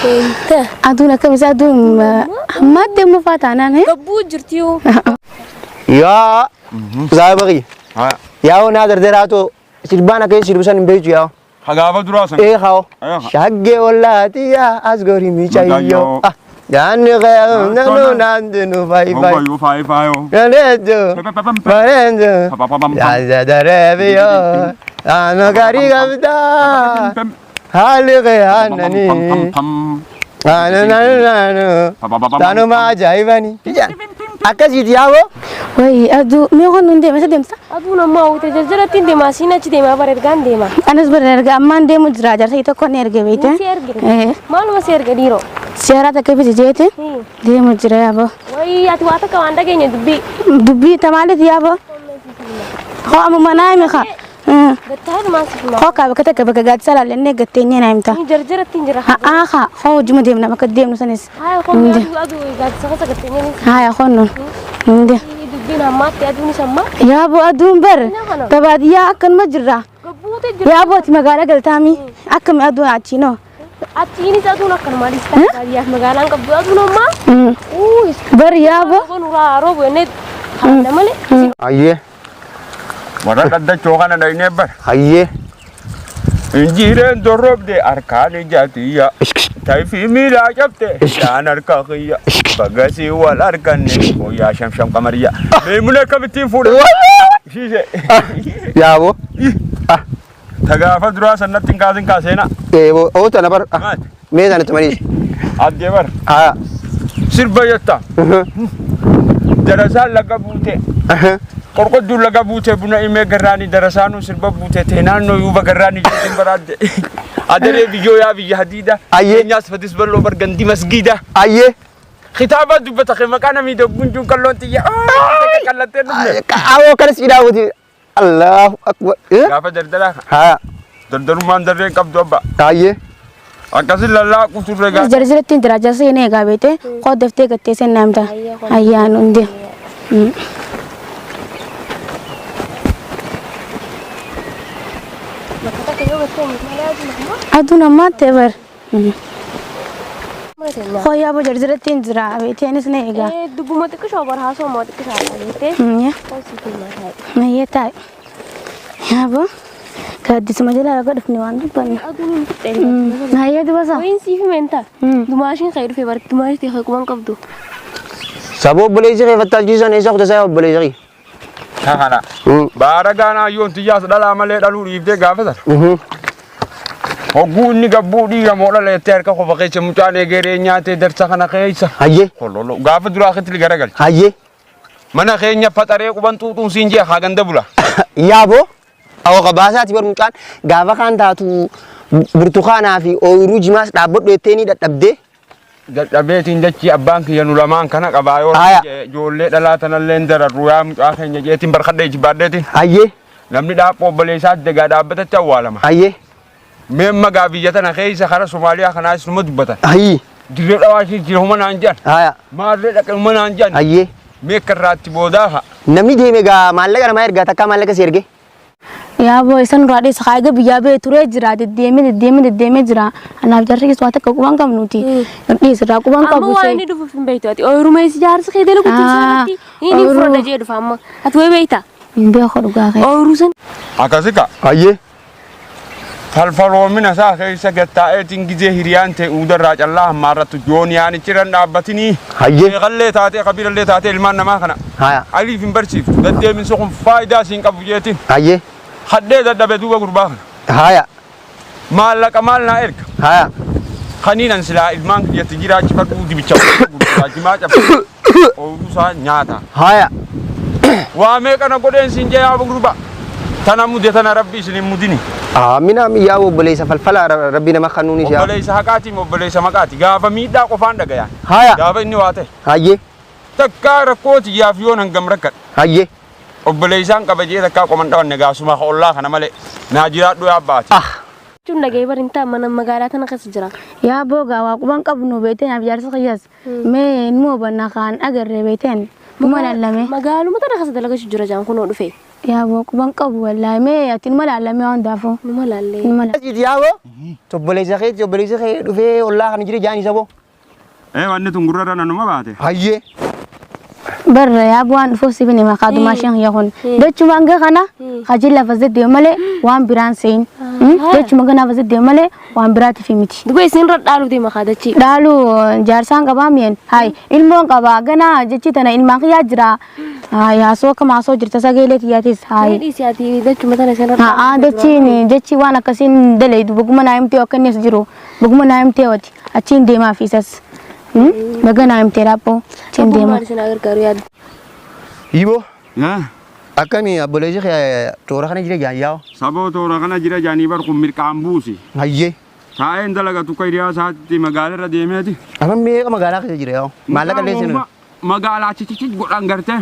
Aduun akkam isaa aduun ammaatti immoo faa taanaan. Gabbuu jirti yoo. Yaa saahiba kiyya. Haa. Yaa'oo naa dardaraatoo sirbaan akka sirbu san hin beektu yaa'oo. Hagaafa duraa san. Ee hawo. Ee. Shaggee wallaati yaa as gori micayyoo. Micayyoo. Ah, Jaanni qe'ee nanu naandinu fayi fayi. Wayyoo faayi faayoo. Ganeejo. Barenjo. Papapapam. Yaasa dareebiyo. Ano gaarii qabdaa. Haalli qe'ee aannanii. Anu nanu nanu. Tanuma ajaa'ibani. Akkasiiti yaa'oo. Wayi aduu mee kun nun deema isa deemsa. Aduun ammaa hawwite jarjaratti hin deema siin achi deemaa bara ergaan deema. Anas bara erga ammaan deemu jira jaarsa tokko ni erge beekte. Si erge. Maaluma si erge dhiiroo. Seeraa takka bisi jeete deemu jira yaaboo. Wayii ati waa takka waan dhageenye dubbii. Dubbii tamaaliif yaaboo. Hoo amma manaa himi kaa. Gattaa dhumaa siif himaa. Hoo kaa bakka takka bakka gaaddisa laallannee gatteenyee naa himta. Jarjaratti hin jira. Haa haa hoo hojii deemna bakka deemnu sanis. Haaya koomee aduu aduu gaaddisa keessa gatteenye ni. Haaya honnuun. Hindi. Dubbiin ammaatti aduunis ammaa. Yaaboo aduun bar tabaadiyyaa akkanuma jirra. Gabbuutee jira. Yaaboo ati magaalaa galtaami akkami aduun achiinoo. Achiinis aduun akkanuma dhiistaa baadiyyaaf magaalaan qabdu aduun ammaa. Uu Bar yaaboo. Rooba nuraa roobu jennee haala malee. Hayyee. Warra dhaddachoo kana dhaynee bara. Hayyee. Injiireen dorrobde harkaan ijatiyya. Tayfii miilaa cabte dhaan harka kiyya. Bagasii wal arganne wayyaa shamsham qamariyya. Meemuna akkamittiin fuudhe? Shiishe. Yaaboo. Ta gaafa duraa sannatti hin kaasin kaaseena. Eeboo. Oo tana bar. Maali? Mee tana tumanii. Addee bara. Haa. Sirba jetta. Darasaan laga buute. Qorqodduun laga buute buna imee garraanii darasaanuu sirba buute ta'e naannoo yuuba garraanii jechuun baraadde. Adaree biyyoo yaa biyya hadiida. Ayyee. Keenyaas fadis bal'oo bargandii masgiida. Hayyee. Kitaaba dubbata kee maqaa namii dogguun juun qalloon xiyya. Qallattee dhufne. Awoo kanas hidhaawuti. Allahu akbar. Gaafa dardaraa kana. Haa. Dardarummaan darreen qabdu abba. Hayyee. Akkasin lallaaqu turre gaa. Jarjaratti hin jira jaarsa inni eegaa beekte koo daftee gattee seen naamta. Ayyaan hundi. Bakka takka yoo gatteenye malee aduun ammaa. Aduun ammaa ta'e bar. Mana teenyaa. Koo yaaboo jarjaratti hin jira beekte anis na eegaa. Dubbuma xiqqishoo bara haasoo moo xiqqishaa jettee. Hoosii filmaa taa'e. Mayyee taa'e. Yaaboo gaaddisuma jalaa laga dhufne waan dubbanne. Aduun hin fixxee. Nayyee dubasa. Wayiin siif himeen ta'a. Dumaashiin kee dhufee bara dumaashii ta'e quban qabdu. Saboo obboleessi kee fattaalchiisan eessa kutasaa obboleessi kee? Kana. Baara gaanaa yoon xiyyaas dhalaa malee dhaluu dhiiftee gaafa sana. Hogguu inni gabbuu dhiira moo dhala jettee harka qofa keessa mucaan egeree nyaatee darsa kana keessa. Hayyee. Kololo gaafa duraa keessatti garagalche. Hayyee. Mana keenya faxaree quban xuuxuun siin jee haa ganda bula. Yaaboo. Awoo qabaasaati bar mucaan gaafa kaan taatu burtukaanaa fi ooyiruu jimaas dhaabbadhu jettee ni dadhabdee. Dadhabeetiin dachii abbaan kiyya nu lamaan kana qabaa yoo Aya. ijoollee dhalaa tanallee hin dararru yaa mucaa keenya jeetiin barkadhee jibbaadheetiin. Hayyee. Namni dhaaphoo obboleessaa degaa dhaabbatatti awwaalama. Hayyee. Mee magaa biyya tana keessa kara Somaaliyaa kanaas numa dubbatan. Hayyee. Dirree dhawaa ishee jira huma naan jedhan. Haya. Maallee dhaqe huma naan jedhan. Hayyee. Mee akka irraatti boodaa haa. Namni deeme gaa maallaqa namaa ergaa takkaa maallaqa si erge. Yaaboo isan duraa dheessa haa egaa biyyaa ba'ee turee jira deddeemee deddeemee deddeemee jira. Anaaf jarri keessa waa takka quban qabnuti. Dhiis irraa quban Amma qabu waan ishee. inni dhufuuf hin beektu ati ooyiruma isi jaarsa kee dalagu Ah, jirti inni ooyiruu. fudhadha jee dhufa amma ati wayi beekta Hin beeku dhugaa kee. ooyiruu san Akkasi ka. Hayyee. Falfaloomina isaa keessa gattaa'eetiin gizee hiriyaan ta'e uudarraa callaa hammaarrattu jooniyaanichi irra hin dhaabbatinii. Hayyee. Sheekallee taatee kabiirallee taatee ilmaan namaa kana. Haya. Aliif hin barsiiftu. Deddeeminsi kun faayidaa siin qabu jeetiin. Hayyee. Hadhee dadhabe duuba gurbaa kana. Haya. Maallaqa maal naa erga. Haya. Kaniin an silaa ilmaan kiyyatti jiraachifadhuu dibicha gurguraa jimaa cabsa. Ooyiruu isaa nyaata. Haya. Waa meeqa na godheen siin jee yaa gurbaa. Tana mude tana rabbi isin hin mudini. Amina amin yaa obboleessa falfala rabbi nama kanuunis yaa. Obboleessa haqaati obboleessa maqaati. Gaafa miidhaa qofaan dhagayaan. Haya. Gaafa inni waa ta'e. Hayyee. Takkaa rakkooti yaaf yoon hangam rakkadha. Hayyee. Obboleessaan qaba jee takkaa qoman dhawanne gaasuma ollaa kana malee. Naa jiraadhu yaa abbaati. Ah. jechuun dhaga'ee bari hin ta'a mana magaalaa tana keessa jira. Yaaboo gaa waa quban qabnu beekte naaf jaarsa kiyyaas. Mee nu hubanna kaan agarree beekteen. Numa lallame. Magaaluma tana keessa dalagachuu jira jaan kunoo dhufe. Yaa boo quban qabu wallaahi mee ati numa laallamee waan hundaafuu. Numa laallee. Numa laalla. Asiiti yaaboo. Obboleessa keetti obboleessa kee dhufee ollaa kana jira jaan isa boo. Ee wanni tun gurra irra nanuma baate. Hayyee. Barra yaa waan dhufuuf si bine maqaa dumaa isheen kiyya kun. Dachuma hanga kana hajii lafa zeddee malee waan biraan se'in. Dachuma gana lafa zeddee malee waan biraatiif miti. Duba isin irra dhaaluu deema kaadachi. Dhaalu jaarsaan qabaa mi'een. Hayi ilmoon qabaa gana jechi tana ilmaan kiyyaa jira. Hayi haasoo akkam haasoo jirta sagalee tiyyaatis. Hayi. Dhiisi ati dachuma tana isin irra Haa dachiin jechi waan akkasiin dalaydu baguma naa himtee akka inni as jiru baguma naa himtee wati achiin deemaa fi isas. Baga naa himtee dhaabboo achiin deemaa. Maal isin gargaaru yaaddu? Hiiboo. Yaa Akkami obboleessi kee toora kana jira jaan yaa'u. saboo toora kana jira jaanii bar kun mirqaan buusi. Hayyee. Taa'een dalagatu akka hiriyaa isaatti magaala irra deemeeti. Amma meeqa magaalaa keessa jira yaa'u. Maallaqa illee sinu. Magaalaa chichichi godhan gartee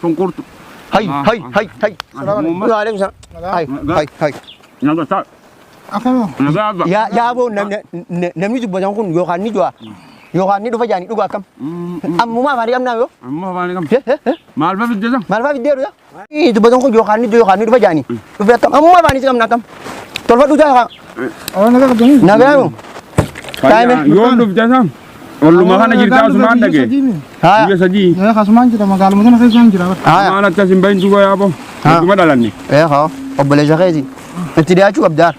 shunkurtu. Hay hay hay hay. Waalaikum salaam. Hay hay hay. Naga ta'a. Akkamiin? Nagaa abba. Yaa yaaboo namni dubbatan kun yookaan ni du'a yookaan ni dhufa jaanii dhuga akkam. Ammumaa afaan qabnaa yoo. Amma afaan qabna. Maal fa fidde san? Maal fa'aa fiddeeru yaa? Dubbatan kun yookaan ni du'a yookaan ni dhufa jaanii. Dhufe akkam ammumaa afaan qabna akkam. Tolfadhu taa Awwa nagaa qabdanii? nagaa yoo. Taa'ime. Yoom dhufte san? Olluma kana jirtaa asumaan dhagee. Haa. Guyya sadii. Yaa kasumaan jira magaaluma sana keessaan jira. Haa. Maal akkas hin bahin duuba yaaboo. Dhuguma dhalanne. Ee haa obboleessa keeti. Itti dhiyaachuu qabdaar.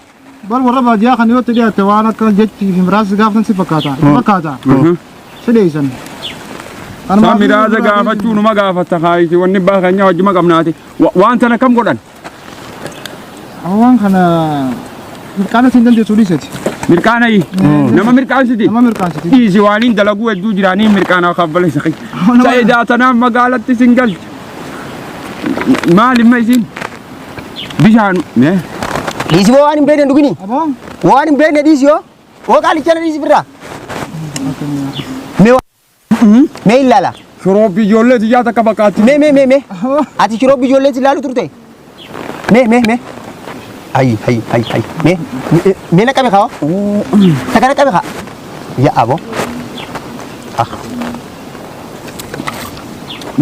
Bal warra baadiyyaa kan yoo itti dhiyaatte waan akka jechi fi miraasa gaafatan si fakkaata. Si fakkaata. Si dheeysan. Saa miraasa gaafachuu numa gaafatta kaayiti wanni baa keenya wajjuma qabnaati. Waan sana kam godhan? Amma waan kana mirqaana siin dandeessu dhiisati. Mirqaanayi. Nama mirqaansiti. Nama mirqaansiti. Dhiisi waaniin dalaguu hedduu jiraanii mirqaanaa kabbaleessa. Sa'idaa tanaaf magaalatti sin galche. Maal imma isin? Bishaan. Mee? Dhiisi boo waan hin beekne dhugini. Aboo. Waan hin beekne dhiisi yoo. Woo qaalicha na dhiisi birraa. Mee mee ilaala. Shuroobii ijoollee tiyyaa takka fakkaatti. Mee mee mee mee. Ati shiroobii ijoolleetti ilaalu turte. Mee mee mee. Hayyi hayyi hayyi hayyi. Mee mee na qabe kaa. Takka na qabe kaa. Yaa aboo. Ah.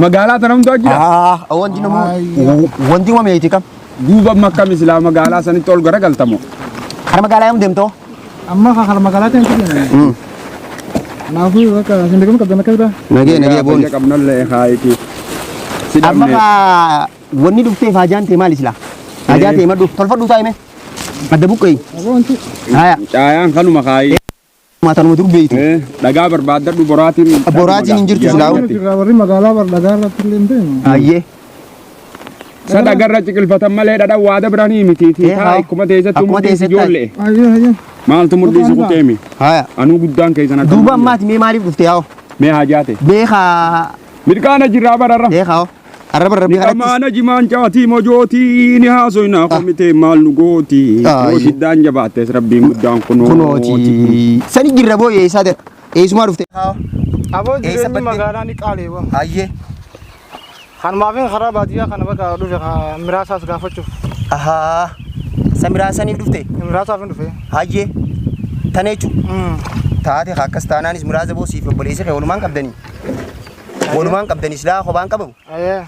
Magaalaa tana hundaa jira. Ah wanti namu wanti uumame kam. Duuba makka misilaa magaalaa sanitti ol garagaltamo. Kara magaalaa yoom deemtoo? Amma kan magaalaa ta'e hin jiru. Kanaafuu bakka isin beekamu qabdan akka biraa. Nagee nagee booni. Fayya qabnallee kaayiti. Si Amma dhabne. kaa wanni dhuftee faajaan ta'e maali silaa? Haajaa ta'e madhu tolfadhu taa'ime. Adda buqqee. Aboo wanti. Haya. Caayaan kanuma kaayi. Maatanuma dur beeytu. Dhagaa barbaaddadhu boraatiin. Boraatiin hin jirtu silaa. Warri magaalaa bar dhagaa irratti illee hin beeknu. Ayyee. Sa dhagarra ciqilfatan malee dhadhaan waada biranii miti. Eh, haa. Taa akkuma teessatti Akkuma mudhiisi teessatti. ijoollee. Ayyee ayyee. Maaltu mudhiisi kuteemi? Haya. Anuu guddaan keessan akka. Duuba ammaati mee maaliif dhufte yaa'o? Mee haajaa ta'e. Beekaa. Mirqaana jirraa bararra. Beekaa. Arraba rabbii kanatti. Amaana jimaan caatii mojootii ni haasoyna komitee maal nu gooti. Ah, Yoo shiddaan jabaattes rabbiin guddaan kunooti. Kunooti. Sani jirra boo eessaa ta'e? Eessumaa dhufte? Aboo Eessa jireenyi badde? magaalaa ni qaaleewwa. Ayyee. Kanumaafin karaa baadiyyaa kana bakka dhufe miraasaas gaafachuuf. Ahaa. Samiraa saniif dhufte? Miraasaaf hin dhufe. Ayyee. Tana jechuun. Taate akkas taanaanis muraasa boo siif obboleessa kee walumaan qabdanii. Walumaan qabdanii silaa kophaan qabamu. Ayyee.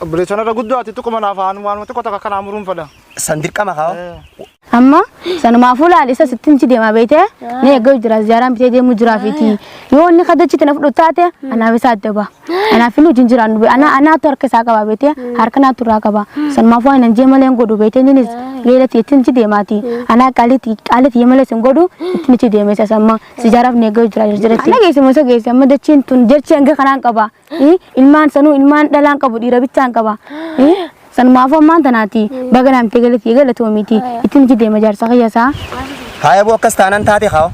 Obboleessonni irra guddoo ati xiqquma naaf haan waan xiqqoo takka kanaa muruun fedha. San dirqama haa. Amma sanumaafuu laal isa sittin ci deemaa beekte ni eeggaa jira ziyaaraan bitee deemuu jiraa fiiti. Yoo inni kadachitti na fudhu taate anaaf isa adda ba'a. Anaaf inni wajjin jiraannu ana anaatu harka isaa qaba beekte harka naatu irraa qaba. Sanumaafuu ani jee malee hin godhu beekte innis leelatti ittiin ci deemaati. Anaa qaalitti qaalitti malee hin godhu ittiin ci deeme isa amma sijaaraaf ni eeggaa jira jiratti. Ana geesse musa geesse amma dachiin tun jechi hanga kanaan qaba. Ilmaan sanuu ilmaan dhalaan qabu dhiira bichaan qaba. Sanumaafuu ammaan tanaati baga naamtee galatii galatoomiiti ittiin ci deema jaarsa kiyyasaa. Haaya boo akkas taanaan taate haa.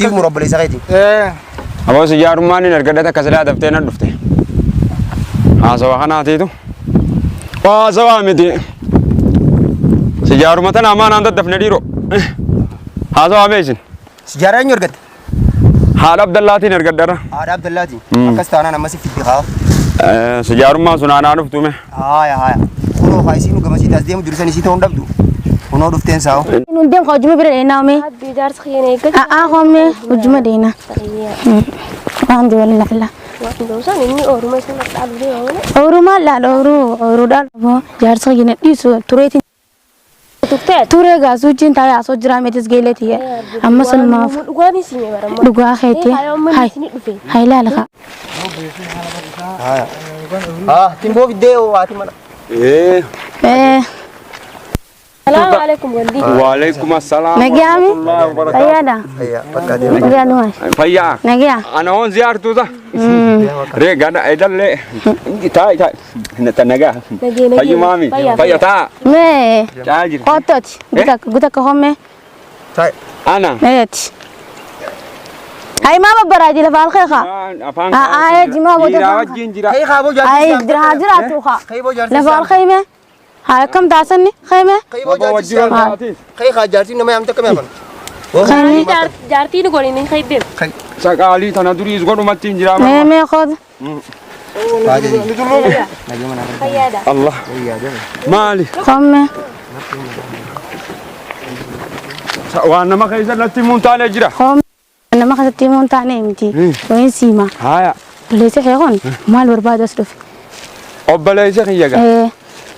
Siif mura obboleessa keeti. Ee. Aboo sijaarummaan hin argadhate akka silaa daftee na dhufte. Haasawa kanaatiitu. Haasawaa miti. Sijaaruma tana ammaan aan daddafne dhiiroo. Haasawaa mee isin? Sijaaraa eenyu argatte? Haadha Abdallaatiin argadhara. Haadha Abdallaati. Akkas taanaan amma si fiddi haa. Sijaarummaan sun aanaa dhuftume. Haaya haaya. Kunoo haa isiin gamasiitti as deemu jiru san isii ta'uu hin dhabdu. Kunoo dhufteen saa'o. Nun deem hojuma bira dheennaa omee. Abbi jaarsa kiyya eeggatu. A'aa hoomee hojuma dheennaa. Waan duwwan laalla. Waan ta'uusan inni ooruma isa dhaalu deema malee. Ooyiruu maal dhaala ooyiruu ooyiruu dhaala jaarsa kiyya dhiisu tureetiin Turtee turee gaasuu wajjin taa'ee asoo jiraa meetis geeleeti amma sanumaaf dhugaan isin baramma. Dhugaa keetii Hayi hay hay laala kaa. Ah, timboo fiddee haati mana. Eh. Eh, Salaamu alaikum waldi. Waalaikum assalaam. Nagaami? Warahmatullahi wabarakatuh. Fayyaadha. Ayyaa bakka deema. Nagaa dhumaa. Fayyaa. Nagaa. Ana hoon ziyaartuuta. Ree gana edallee. Taa'e taa'e. Nata nagaa. Nagee nagee. Fayyumaami. Fayya taa. Mee Caa jirti. qottoti gutakka gutakka homme Taa'e. Ana. eeti. Ay maa babbaraati lafa alkeeqa. Afaan Ah, ah, jimaa booda Dhiiraa afaan wajjin jira. Kai kaaboo jaartii. Ay haa jiraatu kaa. Kai boo jaartii. Lafa alkeeme. Haa akkam taasanni keeme. Kai boo Baba wajjin jaartii. wal taatis. Kai kaa jaartii nama yaamte akkam yaaman. Keeme. Jaartiin godhin hin kaybeem. Saqaalii tana duriis godhumatti hin jiraa. Mee mee qood. Fayyaadha. Allah. Maali? Homme. Waan nama keessa natti himuun taanee jira. Homme. Nama keessatti himuun taane miti. Wayin siima. Haaya. Obboleessi kee kun maal barbaada as dhufe? Obboleessa kiyya gaa. Eh.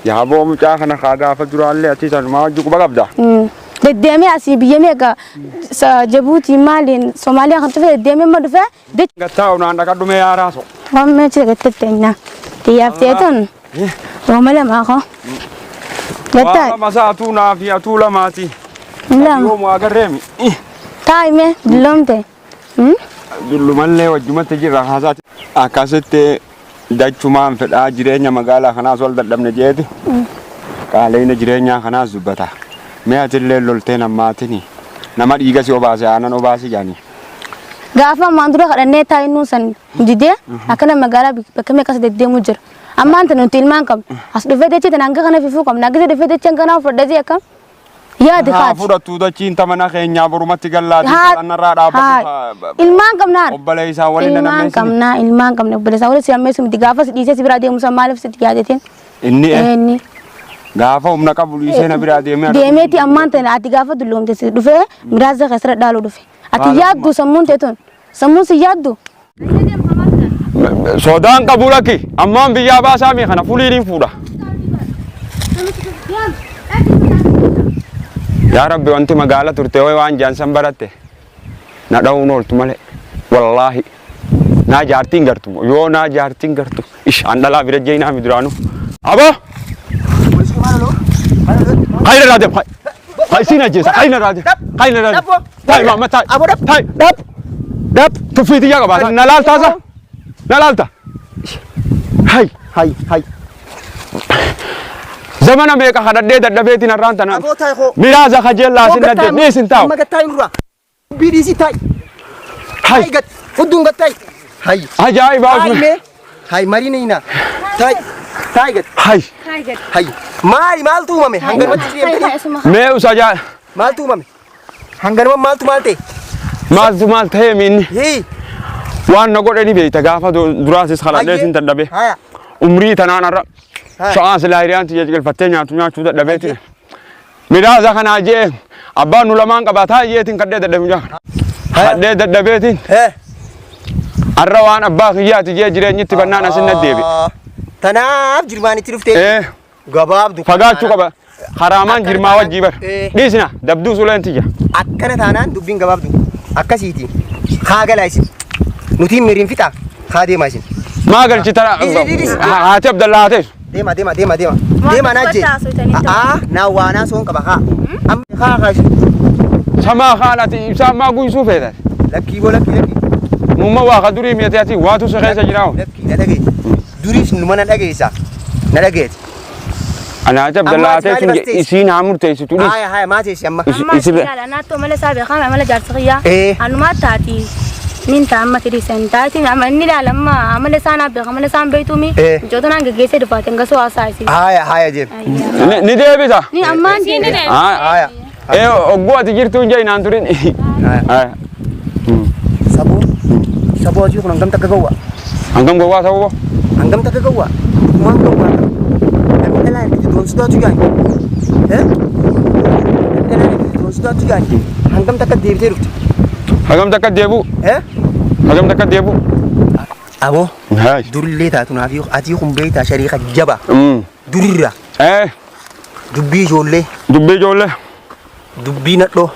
Yaa boo mucaa kana kaa gaafa duraallee ati sanumaa wajji quba qabda. Deddeemee asii biyya meeqa Jabuutii maaliin Somaaliyaa kan dhufe deddeemee amma dhufe Gattaa onaan dhaqadhu mee yaa raaso. Homme achi gattette Xiyyaaf ta'e rooma lamaa koo. Waan Gattaa lama isaa atuu naa fi atuu lamaati. Lama. Yoomuu agarreemi. Taa'ime dulloomte. Dullumallee wajjumatti jirra haasaati. Akkasitti dachumaan fedhaa jireenya magaalaa kanaas wal dadhabne jeeti. Qaaleena jireenyaa kanaas dubbata. Mee atillee loltee nammaatini. Nama dhiiga si obaase aanan obaasi jaanii. Gaafa ammaan dura kadhannee taa'inuu san didee akkana magaalaa bakka meeqas deddeemuu jira. Ammaan tana nuti ilmaan qabna. As dhufee dachee tana hanga kana fifuu qabna. Hanga dhufee dachee hanga fudhatee akkam? Yaadi Haa kaati. fudhattuu dachiin tamana keenyaa borumatti gallaatii kadhannarraa Haa. dhaabbatu. Ilmaan qabnaa. Obboleessaa waliin Ilmaan nammeessini. qabnaa ilmaan qabna obboleessaa waliin si ammeessu miti gaafa si dhiisee si biraa deemu san maaliif sitti yaadeteen? Inni Inni. gaafa humna qabu dhiisee na biraa deemee. Deemeeti ammaan tana ati gaafa dulloomte si dhufee miraasa keessa dhaaluu dhufe. Ati yaaddu sammuun teetun sammuun si yaaddu. Sodaan qabu lakki ammaan biyyaa baasaa mi kana fuliin fuudha. Yaa Rabbi wanti magaala turte wayi waan jaansan baratte na dha'uun ooltu malee wallaahi naa jaartiin gartu yoo naa jaartiin gartu ish an dhalaa bira jeenaa mi duraanu. Aboo! Hayra raadem hay. Hay siin ajjeesa hayna raadem hayna raadem. Ta'i maama ta'i. Aboo dhab. Ta'i. Dhab. Dhab. Tuffii xiyyaa qabaata. Na laaltaasa? Na laalta? Hay. Hay hay. Zamana meeqa kadhadhee dadhabeetiin har'aan tana. Aboo taa'e koo. Miraasa kajeellaa sin nadde dhiisin taa'u. Amma gattaa hin dura. Dubbii dhiisii taa'i. Hay. Taa'i gat. Hudduun gat taa'i. Hay. Ajaa'iba Taa'i Usman. mee. Hay marii ni Taa'i. Taa'i gat. Hay. Hay. Maali maaltu uumame? Hanganumatti deemtanii? Mee us ajaa'iba. Maaltu uumame? Hanganuma maaltu maal ta'e? Maaltu maal ta'ee miinni? Hii. Waan na godhe ni beekta gaafa duraasis kadhadheetiin dadhabee. Haya. Umrii tanaan har'a. Haya. Sha'aan silaa hiriyaan tiyya ciqilfattee nyaatu nyaachuu dadhabeetiin. Miraasa kanaa jee abbaan nu lamaan qabaa taa'eetiin kadhee dadhabe mucaa. Kadhee dadhabeetiin Hee. har'a waan abbaa kiyyaati jee jireenyitti bannaan asin na deebi. Tanaaf jirmaanitti dhuftee. Eh. Gabaabdu. Fagaachuu qaba. Haraamaan Akkana jirmaa taanaan- wajjii bara. Eh. Dhiisina dabduu suleen tiyya. Akkana taanaan dubbiin gabaabdu. Akkasiiti. Haa galaa isin. Nuti miriin fixa. Haa deemaa isin. Maa galchi tana Dhiisi, dhiisi. haati Abdallaa haa teessu. Deema deema deema deema. Deema naa jee. Aa naa waanaa soon qaba haa. Amma haa haa isin. Samaa haalaati ibsaa ammaa guysuu feetan. Lakkii boo lakkii lakkii. Mumma waa ka durii mi'ate ati waatu si keessa jiraa. Lakkii na dhageeti. Duriis numa na dhageessa. Na dhageeti. Ana haati Abdallaa haa Amma ati teessu maaliif as teessi? isiin haa murteessitu dhiisi. Haya haya maa teessi amma. Amma Isirra. ilaala naatoo amala isaa beekaa amala jaarsa kiyyaa. Eh. Anumaa taati. Nin ta'a amma tiriisan taati amma inni ilaala amma amala isaa naa beeka amala isaan beektuumi. Eh. Ijoota naan geggeessee dhufaatiin gasoo haasaa isin. Haya haya jeem. Ni deebisa. Ni ammaan deebi. Haa. Haya. Eh ogguu ati jirtu hin jee naan turin. Haya. Haya. Saboo. Saboo hojii kun hangam takka gowwa. Hangam gowwaa ta'uu Hangam takka gowwa. Dhugumaan gowwaa. Namni dhalaa ergite doon sodaatu jaani. Eh? Namni dhalaa ergite doon sodaatu jaani. Hangam takka deebitee dhufte. Hagam takka deebi'u. Eh? Hagam takka deebi'u. Aboo Haay. durillee taatu naaf atii kun beektaa shariika jaba Mm. durirra Eh, dubbii ijoollee dubbii ijoollee. dubbii nadhoo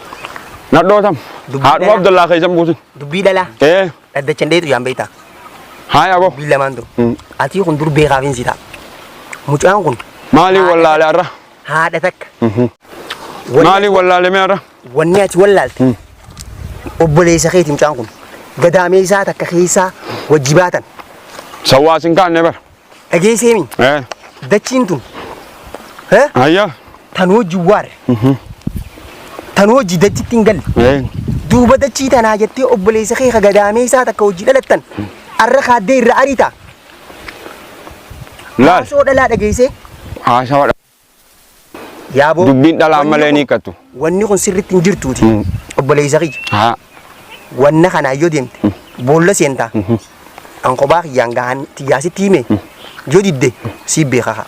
Nadhootam. Dubbii Haadhuma dhalaa. Abdallaa keessan buusin. dubbii dhalaa Eh, dhaddachan dheetu yaan beektaa haay aboo. dubbii lamaan tun Mm. atii kun dur beekaaf hin sitaa mucaan kun Maaliin wallaale har'a? haadha takka Maaliin wallaale mee har'a? Wanni ati wallaalte obboleessa keeti mucaan kun gadaamee isaa takka keessaa wajji baatan Sawwaas hin kaanne bara. dhageesseemi Eh, dachiin tun hayya. tan hojii waarre tan hojii dachitti hin galle Eh, duuba dachii tanaa jettee obboleessa kee ka gadaamee isaa takka hojii dhalattan arra kaaddee irra ariita laal. haasoo dhalaa dhageessee Haasawa yaaboo Dubbiin dhalaa wanni malee kun- ni hiikkattu. Wanni kun sirritti hin jirtuuti obboleessa kiyya Haa. wanna kanaa yoo deemte boolla seentaa an kophaa kiyyaan gahan tiyyaasitti hime yoo didde sii beeka haa.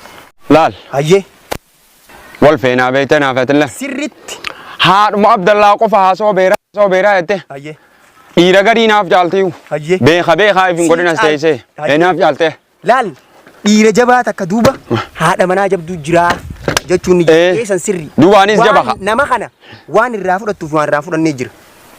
Laal. Hayyee Wal feenaa beektee naaf atillee. sirritti. Haadhuma Abdallaa qofa haasoo beeraa haasoo beeraa jette. Hayyee Dhiira garii naaf jaaltiyu. hayyee. Beeka beekaa if hin godhin as Si caal- teessee. Hayyee. Naaf jaaltee. Laal dhiira jabaa takka duuba haadha manaa jabduu jiraa jechuun ni Eh. jira. Eessan sirri. Duubaanis Waan jaba haa. Nama kana waan irraa fudhattuuf waan irraa fudhannee jira.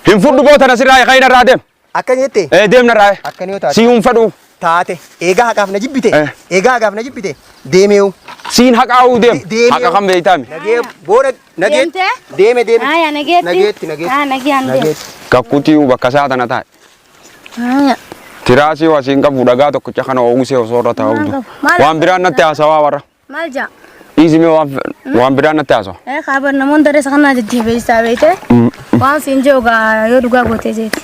Hin fudhu boota na sirraa kayin irraa deem. Akka jette Eh deem narraa. Akkana yoo taate. Siin hin fedhu. Taate eegaa haqaaf na jibbite Eh. eegaa haqaaf na jibbite deemeewu. Siin haqaa'uu deem. Deemee- Haqa kan beektaami. Nagee booda nagee Deemtee? deeme deeme. Haaya nageetti. Nageetti nageetti. Haa nagee deem. Nageetti. Kakkutii bakka isaa tana taa'e. Haaya. Tiraasii wasiin qabu dhagaa tokkicha kana oomishee osoo irra taa'u. Maal qabu? Maal Waan biraan natti haasawaa warra. Maal jaa? Dhiisimee waan biraan natti haasawa. Eh kaabar namoonni daree isa kanaa jajjabeessaa beekte. Waan siin jiru gaa yoo dhugaa gootee jeeti.